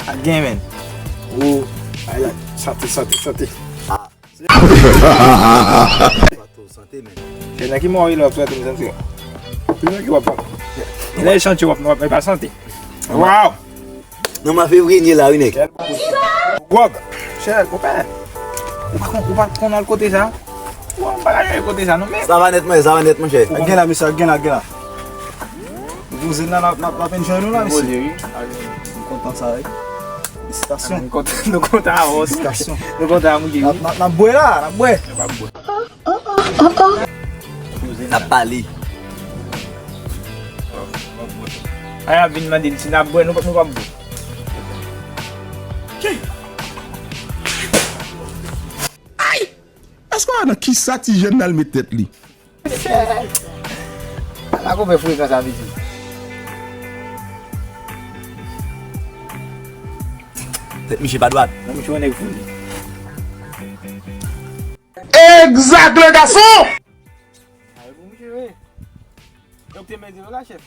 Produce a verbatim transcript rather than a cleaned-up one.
Ak gen, men. Ou, ay la, sante, sante, sante. Ah. Sante, men. Se nan ki mò wi lòt sante, m santi. Ki nan ki w ap fè? Lè chanti w ap, w ap, e pa sante. Waw! Nan mwa fevriye la, wi, nèg. Gwòg. Chè, konpè. Ou pa kon, ou pa konn al kote sa? Ou pa al kote sa, non, men. Sa va nèt, mwen, sa va nèt, monchè. Gen la, mesye, gen la, gen la. Vouzin nan, n ap, n ap, n ap enjoy nou la, mesye. M kontan sa, wi. Felisitasyon. Nou kontan, nou kontan avans. Felisitasyon. Nou kontan avans, wi. N ap, n ap, n ap bwè la, n ap bwè. N ap bwè. N ap pale. Ay, ap vin mande n si n ap bwè, nou, nou p ap bwè. Ay! Èske w wè nan kisa ti jèn nan al met tèt li? Pa konprann frekan sa vle di. Tèt misye pa dwat. Non, misye yon nèg fou. Egzak, le gason! Ay, bon, misye, wi. Yo te mete yo la, chèf.